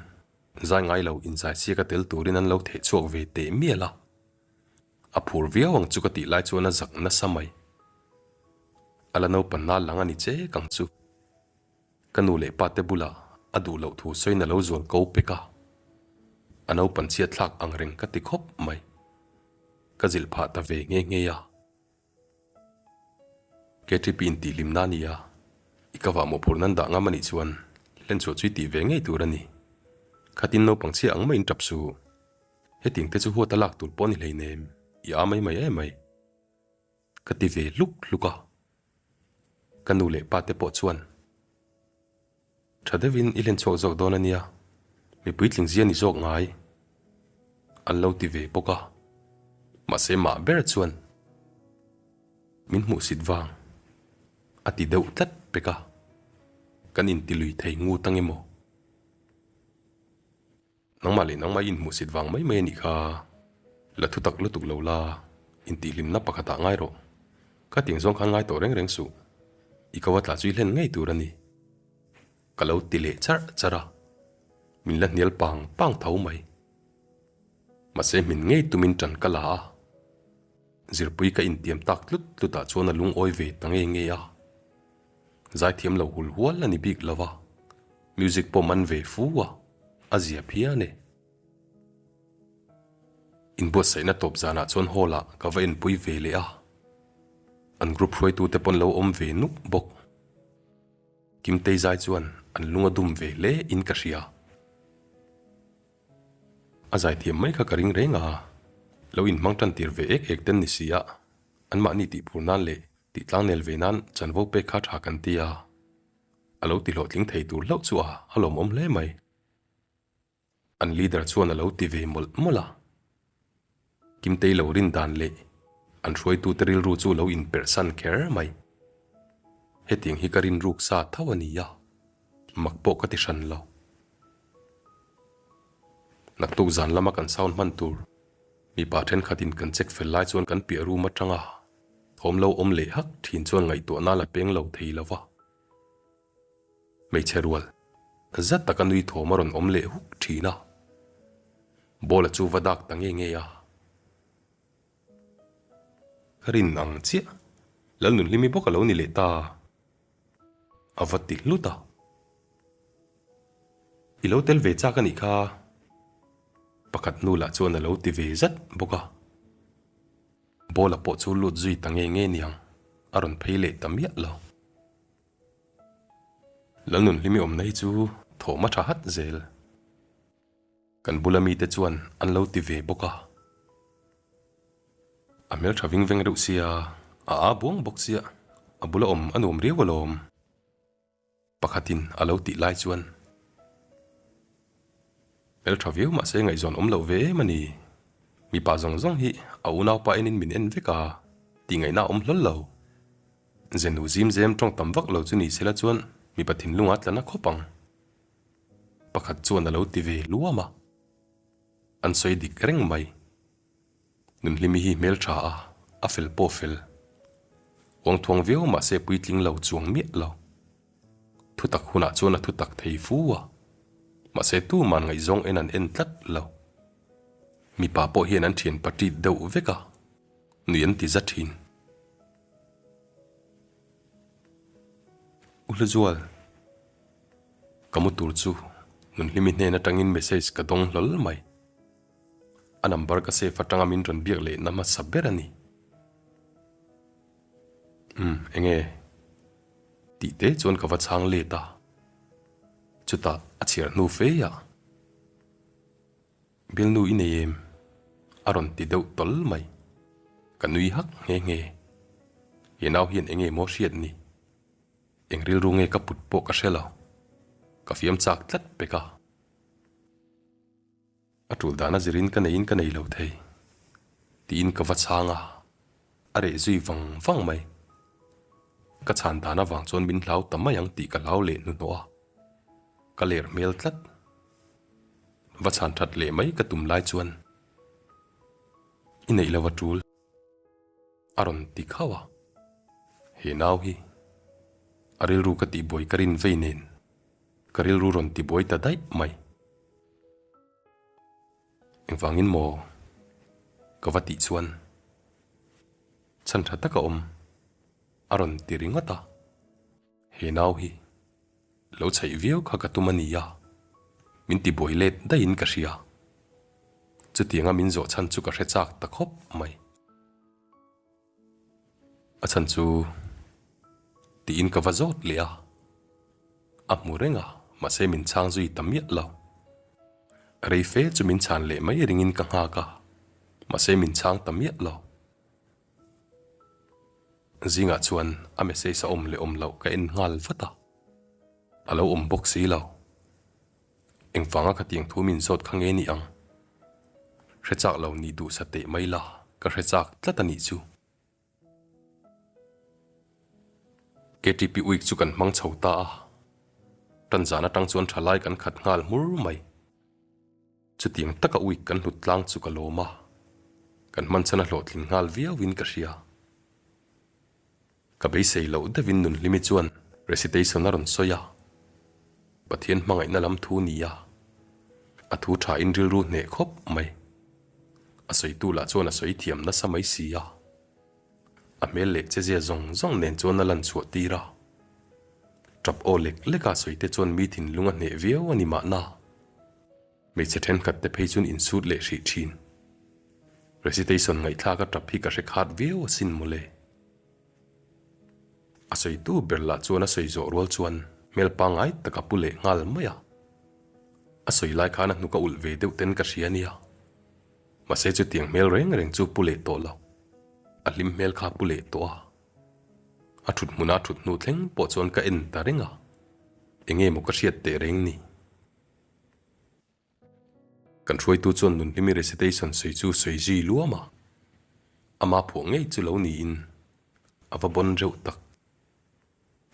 zai ngai lo inzaisiak a tel turin an lo theh chhuak ve teh mial a, a phur viau ang chu ka tih lai chuan a zak nasa mai. A la naupan lang a ni che kang chu. Ka nu leh pa te bulah a duh loh thu sawiin a lo zual ko pek a, a naupan chhiat thlak ang reng ka ti khawp mai. Ka zilh phah ta ve nghe nghe a. KTP in tih hlimna a ni a, i ka vah mawhphurh nan dah ngam a nih chuan hlenchhuah chu i tih ve ngei tur a ni. Khatin naupang chhia ang maiin tap suh. Hetiang te chu huat a lak tur pawh a ni hleinem, i a mai mai em mai. Ka ti ve hluk hluk a. Ka nu leh pa te pawh chuan Tha deuhin i hlenchhuak zawk dawn a nia, mipui tling zia ni zawk ngai an lo ti ve bawk a. Mahse mah ber chuan min hmuhsit vang a ti deuh tlat pek a, kan intilui thei ngut ang emaw? Nangmah leh nangmah i inhmuhsit vang mai mai a nih kha. La thu tak lutuk lo la, intihhlimna pakhatah ngai rawh. Ka tiang zawng khan ngai tawh reng reng suh. I ko a tla chu i hlen ngei tur a ni. Ka lo ti leh charh charh a, min la hnial pang pang tho mai. Mahse hmin ngei tumin ṭan ka la a. Zirpui ka intiam tak tlut tlutah chuan a lungawi ve ta ngei ngei a. Zaithiam lo hul hual a ni bik lo va, music pawh man ve fu a, a zia phian e. Inbuatsaihna tawp zanah chuan hall ah ka va enpui ve leh a, an group hruaitute pawn lo awm ve nuk bawk. Kimtei zai chuan an lung a dum ve hle in ka hria. A zaithiam mai kha ka ring reng a, lo inhmang tan tir ve ek ek ten ni si a, anmahni tihphur nan leh Tih tlangnel ve nan chanvo pek kha tha kan ti a, a lo ti hlawhtling thei tur hlauh chu a a lawmawm hle mai. An leader chuan a lo ti ve mawlh mawlh a. Kimtei lo rin dan leh an hruaitute rilru chu lo inperhsan kher mai. Hetiang hi ka rin ruk sa tho a ni a, mak pawh ka ti hran lo. Naktuk zan lama kan sound hman tur mipa thenkhatin kan check fel lai chuan kan piah room atanga Thawm lo awm leh hak thin chuan ngaihtuahna la peng lo thei lo va. Hmeichhe rual zat taka nui thawm a rawn awm leh huk thin a. Bawla chu va dak ta nge nge a. Ka rin ang chiah, Lalnunhlimi bawk a lo ni leh ta, a va ti hlut a. I lo tel ve chak a nih kha, pakhat hnu lah chuan a lo ti ve zat bawk a. Bawla pawh chu lut zui ta nge nge niang, a rawn phei leh ta miah lo. Lalnunhlimi awmna hi chu thawm a tha hat zel. Kan bula mite chuan an lo ti ve bawk a. A hmeltha ving veng reuh sia, a aa buang bawk sia, a bula awm a nuam riau alawm. Pakhatin a lo tih lai chuan hmel tha viau mahse ngaihzawn awm loh ve em a ni. Mipa zawng zawng hi a unaupa enin min en vek a, tih ngaihna a awm hlawl lo. Zenu zim zem tawng tam vak lo chu ni sela chuan mipa thinlunga tla na khawp ang. Pakhat chuan a lo ti ve luam a, an sawi dik reng mai. Nunhlimi hi hmel tha a, a fel pawh fel. Uangthuang viau mahse puitling lo chuang miah lo. Thutak hunah chuan a thutak thei fu a, mahse tuman ngaihzawng en an en tlat lo. Mipa pawh hian an thian patit deuh vek a, nui an ti za thin. U Hluzual, ka mu tur chu Nunhlimi hnen atangin message ka dawng hlawl mai. A number ka save atanga min rawn biak leh na hmasa ber a ni. Umm, enge? Tih te chuan ka va chhang let a, chutah a chhiar hnu fe a, Bialnu i nei em? A rawn ti deuh tawl mai. Ka nui hak nghe nghe. He nau hian enge maw hriat ni? Eng rilru nge ka put pawh ka hre lo. Ka fiam chak tlat pek a. A tul dan a zirin ka neiin ka nei lo thei. Tiin ka va chhang a, a reh zui vang vang mai. Ka chhan dan avang chuan min hlau ta mai ang tih ka hlau leh hnuhnawh a. Ka ler hmel tlat. Va chhan that leh mai ka tum lai chuan i neih lo a tul a rawn ti khauh a. He nau hi a rilru ka tihbuai ka rin vei nen ka rilru rawn tibuai ta daih mai. Engvangin maw ka va tih chuan chhan tha tak a awm a rawn ti ringawt a. He nau hi lo chhaih viau kha ka tum a nia, min ti buai let daihin ka hria. Chutianga min zawh chhan chu ka hre chak ta khawp mai. A chhan chu tiin ka va zawt leh a, a hmu reng a, mahse min chhang zui ta miah lo. Rei fe chu min chhan leh mai ringin ka nghak a, mahse min chhang ta miah lo. Zingah chuan a message a awm leh awm loh ka en nghal vat a, a lo awm bawk si lo. Engvanga khatiang thu min zawt kha nge ni ang? Hre chak lo nih duh sa teh mai la, ka hre chak tlat a nih chu. KTP Week chu kan hmang chho ta a, tan zan atang chuan thalai kan khat nghal hmur mai. Chutiang taka week kan hlut tlang chu ka lawm a, kan hman chhan a hlawhtling nghal viauin ka hria. Ka beisei loh deuhin Nunhlimi chuan recitation a rawn sawi a, Pathian hmangaihna lam thu ni a, a thu thain rilru hneh khawp mai. A sawitu lah chuan a sawi thiam nasa mai si a, a hmel leh chezia zawng zawng nen chuan a lan chhuah tir a. Tap aw lek leka sawite chuan mi thinlung a hneh viau a ni mahna. Hmeichhe thenkhat te phei chuan insut leh hrih thin. Recitation ngaihthlak a tap hi ka hre khat viau asin mawle. A sawitu ber lah chuan a sawi zawh rual chuan hmel pangngai tak a pu leh nghal mai a. A sawi lai khan a hnuk a ulh ve deuh ten ka hria nia. Mahse chutiang hmel reng reng chu pu leh tawh lo. A hlim hmel kha pu leh tawh a. A thut hmuna thut hnu thleng pawh chuan ka en ta reng a. Enge maw ka hriat teh reng ni. Kan hruaitu chuan Nunhlimi recitation sawi chu sawi zui luam a, ama phuah ngei chu lo niin a va bawn reuh tak.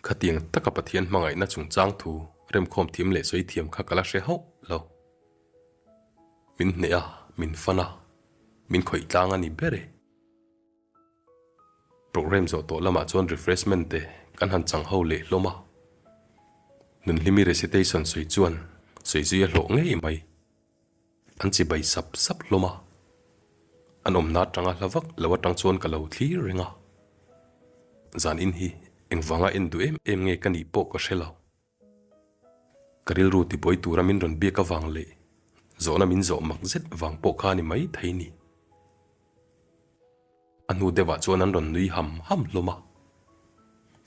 Khatiang taka Pathian hmangaihna chungchang thu remkhawm thiam leh sawi thiam kha ka la hre hauh lo. Min hneh a, min fan a, min khawih tlang a ni ber e. Programme zawh tawh lamah chuan refreshment te kan han chang ho leh hlawm a. Nunhlimi recitation sawi chuan sawi zui a hlawh ngei mai. An chi bai sap sap hlawm a. An awmna atanga hla vak lo atang chuan ka lo thlir reng a. Zan in hi engvanga en duh em em nge ka nih pawh ka hre lo. Ka rilru tibuai tura min rawn biak avang leh zawhna min zawh mak zet vang pawh kha a ni mai thei ni. A hnu deuhah chuan an rawn nui ham ham hlawm a,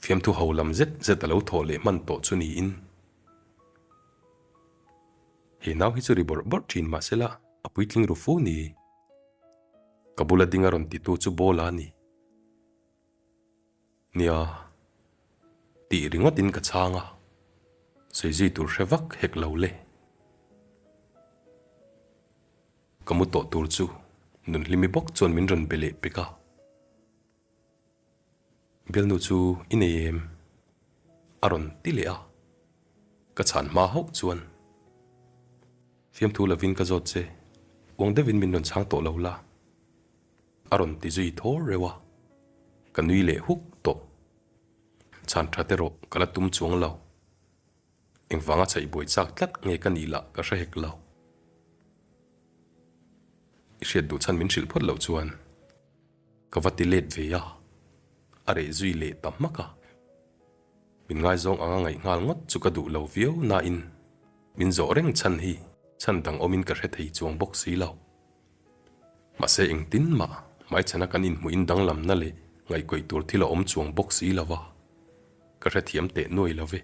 fiamthu ho lam zet zet a lo thawh leh hman tawh chu niin. He nau hi chu ri bawrh bawrh thin mahsela a puitling ru fu ni. Ka bula ding a rawn titu chu Bawla a ni. Nia, tih ringawtin ka chhang a, sawi zui tur hre vak hek lo le. Ka mu tawh tur chu Nunhlimi bawk chuan min rawn be leh pek a. Bialnu chu i nei em? A rawn ti leh a, ka chhan hma hauh chuan fiamthu lovin ka zawt che, uang deuhin min rawn chhang tawh lo la. A rawn ti zui thawl reuh a, ka nui leh huk tawh. Chhan that erawh ka la tum chuang lo. Engvanga chhaih buai chak tlat nge ka nih lah ka hre hek lo. I hriat duh chhan min hrilh phawt loh chuan ka va ti let ve a, a reh zui leh ta hmak a. Min ngaizawng anga ngaih nghal ngawt chu ka duh lo viau nain min zawh reng chhan hi chhan dang awmin ka hre thei chuang bawk si lo. Mahse engtin mah hmaichhana kan inhmuhin danglamna leh ngaihkawih tur thil a awm chuang bawk si lo va. ka hrethiam teh nuai lo ve.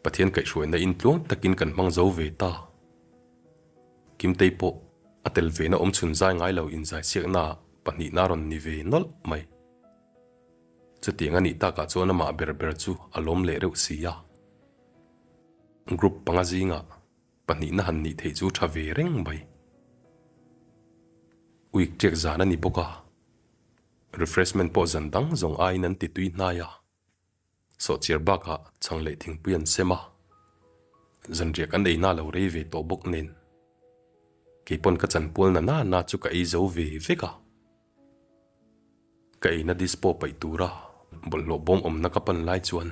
Pathian kaihhruaina in tluang takin kan hmang zo ve ta. Kimtei pawh a tel vena awm chhun zai ngai lo inzaisiakna pahnihna rawn ni ve nawlh mai. Chutiang a nih takah chuan amah ber ber chu a lawm leh reuh si a. Group panga zingah pahnihna han nih theih chu tha ve reng mai. Week ṭiak zan a ni bawk a, refreshment pawh zan dang zawng aiin an ti tui hnai a. Sawhchiar bakah chhang leh thingpui an sem a, zanriah kan eina lo rei ve tawh bawk nen keipawn ka chanpual na na na chu ka ei zo ve vek a. Ka eina dispo paih tura bawlhhlawh bawm awmna ka pan lai chuan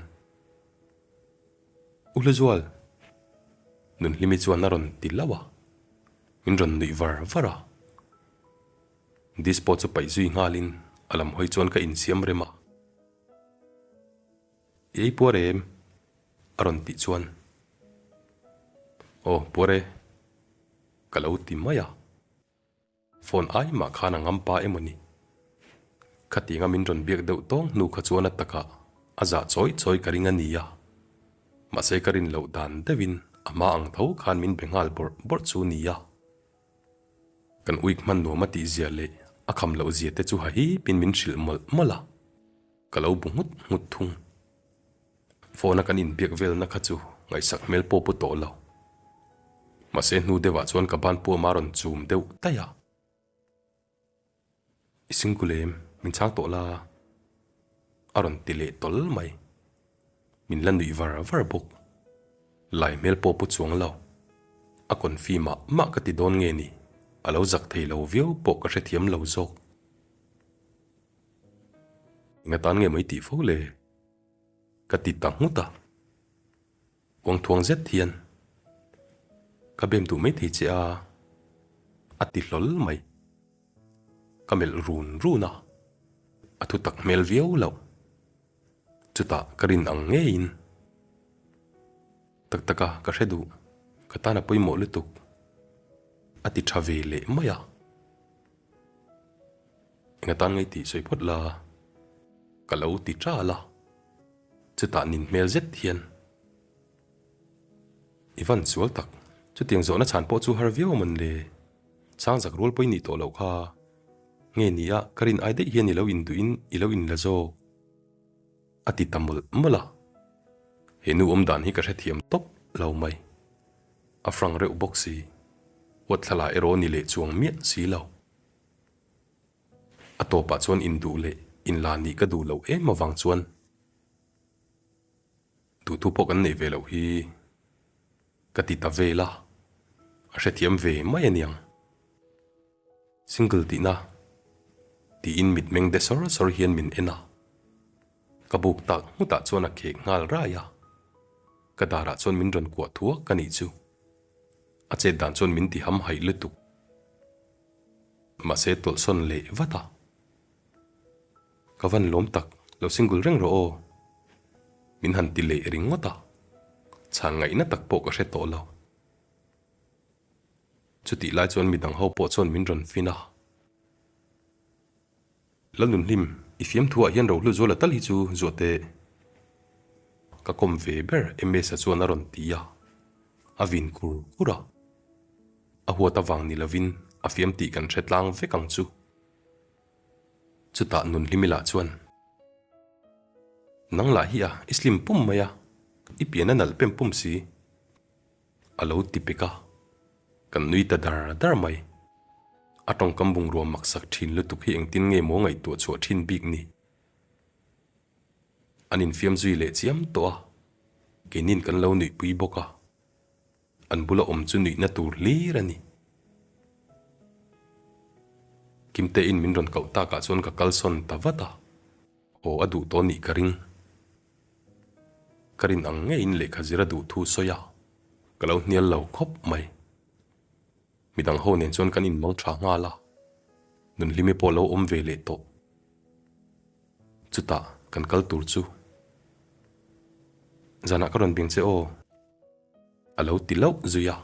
U Hluzual, Nunhlimi chuan a rawn ti lauh a, min rawn nuih var var a. Dispo chu paih zui nghalin a lam hawi chuan ka insiam rem a. I ei puar em? A rawn tih chuan, Aw, puar e, ka lo ti mai a. Phone ai mah khan a ngam pa emaw ni? Khatianga min rawn biak deuh tawng hnu kha chuan a takah a zah chawi chawi ka ring a nia. Mahse ka rin loh dan deuhin a hma ang tho khan min be nghal bawrh bawrh chu nia. Kan uik hman nuam a tih zia leh a kham loh zia te chu hahipin min hrilh mawlh mawlh a. Ka lo bu nghut nghut thung. Phone a kan inbiak velna kha chu ngaihsak hmel pawh pu tawh lo. Mahse hnu deuhah chuan ka ban puam a rawn chum deuh daih a. I singkul em, min chhang tawh la a rawn ti leh tawl mai. Min la nuih var var bawk. Lai hmel pawh pu chuang lo. A confi mah mah ka ti dawn nge ni, a lo zak thei lo viau pawh ka hrethiam lo zawk. Enga tan nge mai tih fo le? Ka ti ta nghut a. Uangthuang zet hian ka bem duh mai thei che a, a ti hlawl mai. Ka melh run run a, a thu tak hmel viau loh. Chutah ka rin ang ngeiin tak tak a ka hre duh, ka tan a pawimawh lutuk, a ti tha ve leh mai a. Enga tan ngei tih sawi phawt la, ka lo ti ṭal a, chutah nin hmel zet hian i van sual tak, chutiang zawhna chhan pawh chu har viau amawn le, Sangzak rual pawh i nih tawh loh kha, nge ni a ka rin ai daih hian i lo induhin i lo inla zawk a ti ta mawlh mawlh a, he nu awm dan hi ka hrethiam tawp lo mai. A frank reuh bawk si, huat thla la erawh ni leh chuang miah si lo. A tawpah chuan induh leh inla nih ka duh loh em avang chuan duhthu pawh kan neih ve loh hi ka ti ta vel a, a hrethiam ve mai aniang. Single tihna tiin mitmeng de sawr sawr hian min en a, ka buk tak nghutah chuan a khek nghal rai a, ka darah chuan min rawn kuah thuak a nih chu. A chet dan chuan min ti ham haih lutuk. Mahse tawlhsawn leh vat a. Ka van lawm tak, lo single reng rawh aw. Min han ti leh ringawt a, chhan ngaihna tak pawh ka hre tawh lo. Chutih lai chuan midang ho pawh chuan min rawn fin a. Lalnunhlim, i fiamthuah hian rohlu zuala tal hi chu zuah teh. Ka kawm ve ber Ms-a chuan a rawn ti a, a vin kur kur a. A huat avang ni lovin a fiam tih kan hre tlang vek ang chu. Chutah Nunhlimi lah chuan, Nang lah hi a, i slim pum mai a, i pian a nalh pem pum si. A lo ti pek a, kan nui ta dar dar mai. A tawngkam bungrua maksak thin lutuk hi engtin nge maw ngaihtuah chhuah thin bik ni? An infiam zui leh chiam tawh a, keinin kan lo nuihpui bawk a, an bula awm chu nuihna tur hlir a ni. Kimtein min rawn koh takah chuan ka kalsawn ta vat a. Aw a duh tawh nih ka ring. Ka rin ang ngeiin lehkha zir a duh thu sawi a, ka lo hnial lo khawp mai. Midang ho nen chuan kan inmang tha nghal a, Nunhlimi pawh lo awm ve leh tawh. Chutah kan kal tur chu zanah ka rawn bing che aw. A lo ti lauh zui a,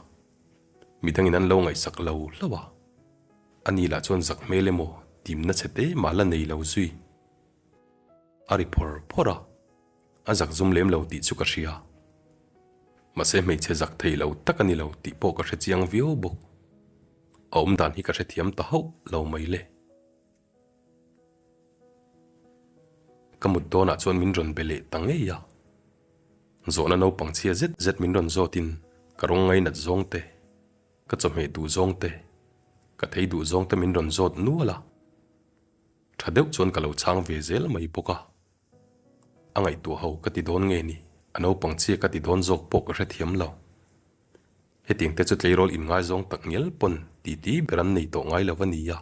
midangin an lo ngaihsak lo hlauh a, ani lah chuan zak hmel emaw timna chhe te mah la nei lo zui. A ri phawr phawr a, a zak zum lem lo tih chu ka hria. Mahse hmeichhe zak thei lo tak a ni lo tih pawh ka hre chiang viau bawk. A awmdan hi ka hrethiam ta hauh lo mai le. Ka mut dawnah chuan min rawn be leh ta ngei a. Zawhna naupang chhia zet zet min rawn zawtin ka rawng ngainat zawng te, ka chawhmeh duh zawng te, ka thei duh zawng te min rawn zawt nual a. Tha deuh chuan ka lo chhang ve zel mai bawk a. A ngaihtuah ho ka ti dawn nge ni, a naupang chhia ka ti dawn zawk pawh ka hrethiam lo. Hetiang te chu tleirawl inngaizawng tak ngial pawn titi ber an nei tawh ngai lo a nia.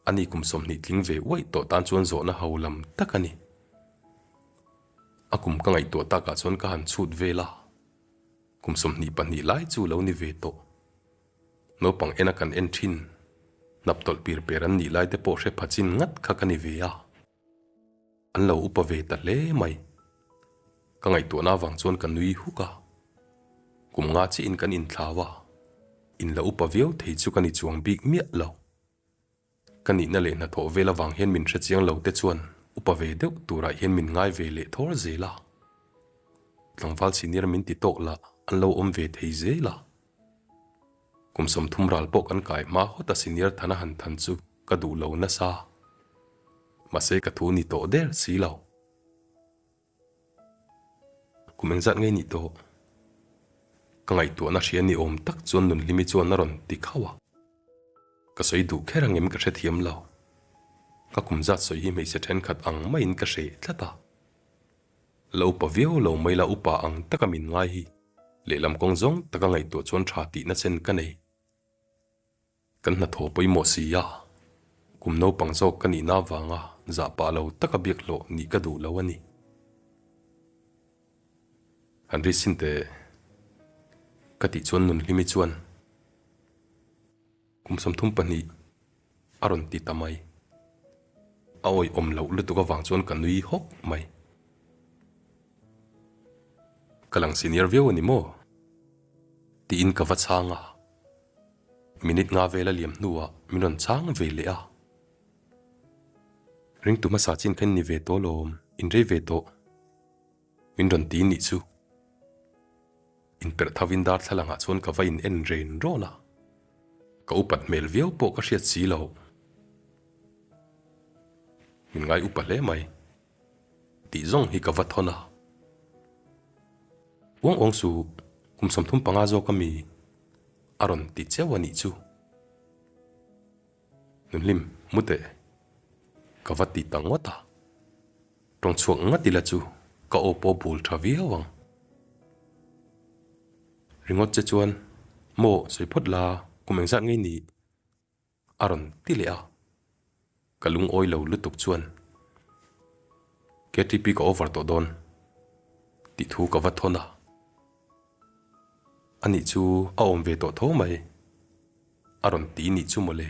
A ni kum 20 tling ve uaih tawh tan chuan zawhna ho lam tak a ni. A kum ka ngaihtuah takah chuan ka han chhut vel a, kum 22 lai chu lo ni ve tawh. Naupang ena kan en thin, hnap tawlh pir per an nih lai te pawh hre pha chin ngat kha ka ni ve a. An lo upa ve ta hle mai. Ka ngaihtuahna avang chuan ka nui huk a. Kum nga chiahin kan inthlau a, in la upa viau thei chu ka ni chuang bik miah lo. Ka nihna leh hnathawh vel avang hian min hre chiang lo te chuan upa ve deuh turah hian min ngai ve leh thawr zel a. Tlangval senior min ti tawk lah an lo awm ve thei zel a. Kum 30 ral pawh kan kai hma hawt a senior thana han than chu ka duh lo nasa. Mahse ka thu ni tawh der si lo. Kum engzat ngei nih tawh? Ka ngaihtuahna hria ni awm tak chuan Nunhlimi chuan a rawn ti khauh a. Ka sawi duh kher angem ka hrethiam lo. Ka kum zat sawi hi hmeichhe thenkhat ang maiin ka hreh tlat a. La upa viau lo mai la upa ang taka min ngai hi lehlam kawng zawng taka ngaihtuah chuan tha tihna chen ka nei. Kan hnathawh pawimawh si a, kum naupang zawk ka nihna avanga zah pah lo taka biak hlawh nih ka duh lo a ni. Han ri sin teh ka tih chuan Nunhlimi chuan kum 32 a rawn ti ta mai. A awihawm loh lutuk avang chuan ka nui hawk mai. Ka lang senior viau a ni maw? Tiin ka va chhang a. Minute nga vel a liam hnuah min rawn chhang ve leh a. Ringtu hmasa chin kha in ni ve tawh lawm, in rei ve tawh. Min rawn ti nih chu. Inperh thovin darthlalangah chuan ka va in en ren rawn a. Ka upat hmel viau pawh ka hriat si lo. Min ngai upa hle mai. Tih zawng hi ka va thawn a. Uang uang suh, kum 35 zawk a mi a rawn ti cheu a nih chu. Nunhlim, mu teh. Ka va ti ta ngawt a. Tawng chhuak ngat ila chu ka aw pawh bul tha viau ang. Ringawt che chuan, Maw, sawi phawt la, kum engzat ngei nih? A rawn ti leh a. Ka lungawi lo lutuk chuan KTP ka over tawh dawn tih thu ka va thawn a. Anih chu a awm ve tawh tho mai. A rawn ti nih chu mawle.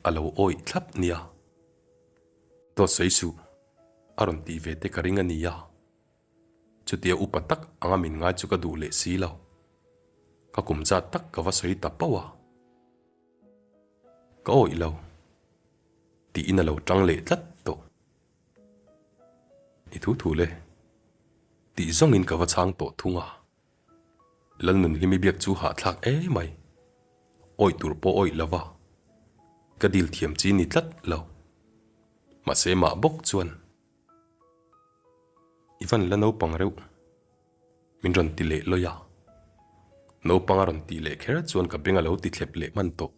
A lo awih thlap nia. Dawt sawi suh. A rawn tih ve te ka ring a nia. Chutia upa tak anga min ngai chu ka duh leh si lo. Ka kum zat tak ka va sawi ta pauh a. Ka awih lo. Tiin a lo tang leh tlat tawh. I thu thu le. Tih zawngin ka va chhang tawh thung a. Lalnunhlimi biak chu hahthlak emai. Awih tur pawh awih lo va. Ka dil thiam chi ni tlat lo. Mahse mah bawk chuan. I van la naupang reuh. Min rawn ti leh lawi a. Naupang a rawn tih leh kher chuan ka beng a lo ti thlep leh hman tawh.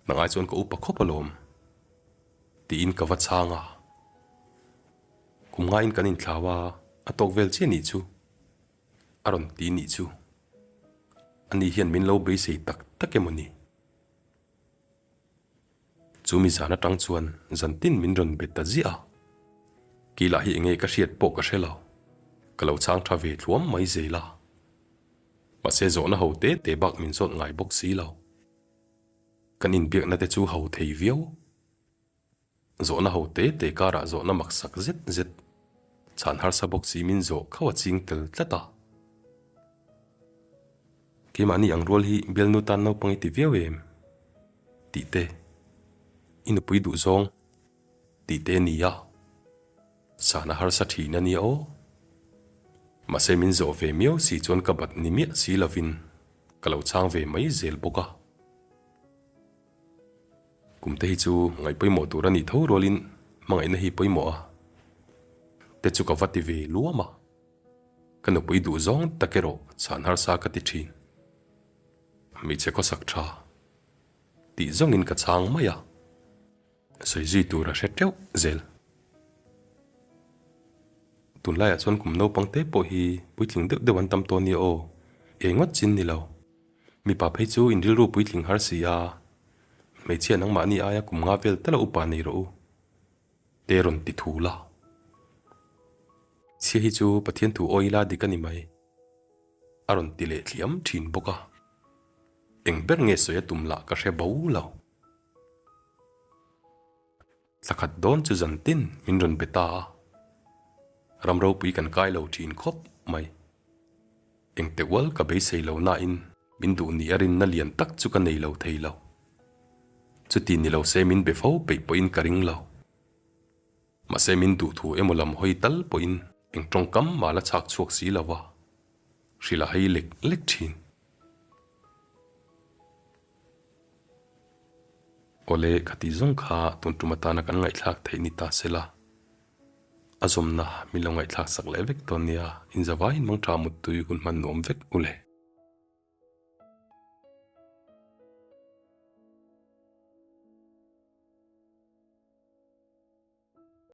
Nang ai chuan ka upa khawp alawm. Tiin ka va chhang a. Kum ngaiin kan inthlau a, a tawk vel chiah nih chu. A rawn ti nih chu. Ani hian min lo beisei tak tak emaw ni? Chu mi zan atang chuan zan tin min rawn bet ta ziah a. Keilah hi enge ka hriat pawh ka hre lo. Ka lo chhang tha ve thluam mai zel a. Mahse zawhna ho te te bak min zawt ngai bawk si lo. Kan inbiakna te chu ho thei viau. Zawhna ho te te karah zawhna maksak zet zet chhan harsa bawk si min zawh khauh a ching tel tlat a. Keimahni ang rual hi bialnu tan naupang i ti viau em? Tih te, i nupui duh zawng. tih te a ni a, sana harsa thin a nia aw. Mahse min zawh ve miau si chuan ka bat ni miah si lovin ka lo chhang ve mai zel bawk a. Kum te hi chu ngaih pawimawh tur a nih tho rualin hmangaihna hi pawimawh a te chu ka va ti ve luam a, ka nupui duh zawng tak erawh chhan harsa ka ti thin. Hmeichhe khawsak tha tih zawngin ka chhang mai a, sawi zui tur a hre teuh zel. Tunlaiah chuan kum naupang te pawh hi puitling deuh deuh an tam tawh nia aw, eng ngawt chin ni lo. Mipa phei chu in rilru puitling har si a, hmeichhia nangmahni aia kum nga vel tala upa nei rawh u, te rawn ti thu la. Chhia hi chu Pathian thu awi ila dik a ni mai, a rawn ti leh thliam thin bawk a. Eng ber nge sawi a tum lah ka hre bo lo. Thla khat dawn chu zan tin min rawn be ta a, ram ropui kan kai lo thin khawp mai. Engte ual ka beisei lo nain min duh ni a rinna lian tak chu ka nei lo thei lo. Chuti ni lo se min be fo peih pawhin ka ring lo. Mahse min duh thu emaw lam hawi tal pawhin eng tawngkam mah la chhak chhuak si lo a, hrilh a hei lek lek thin. Awle khati zawng kha tun tum atana kan ngaihthlak theih ni ta se la, a zawmna min lo ngaihthlak sak leh vek dawn nia, inzavaiin mangtha muttui hun hman nuam vek u le.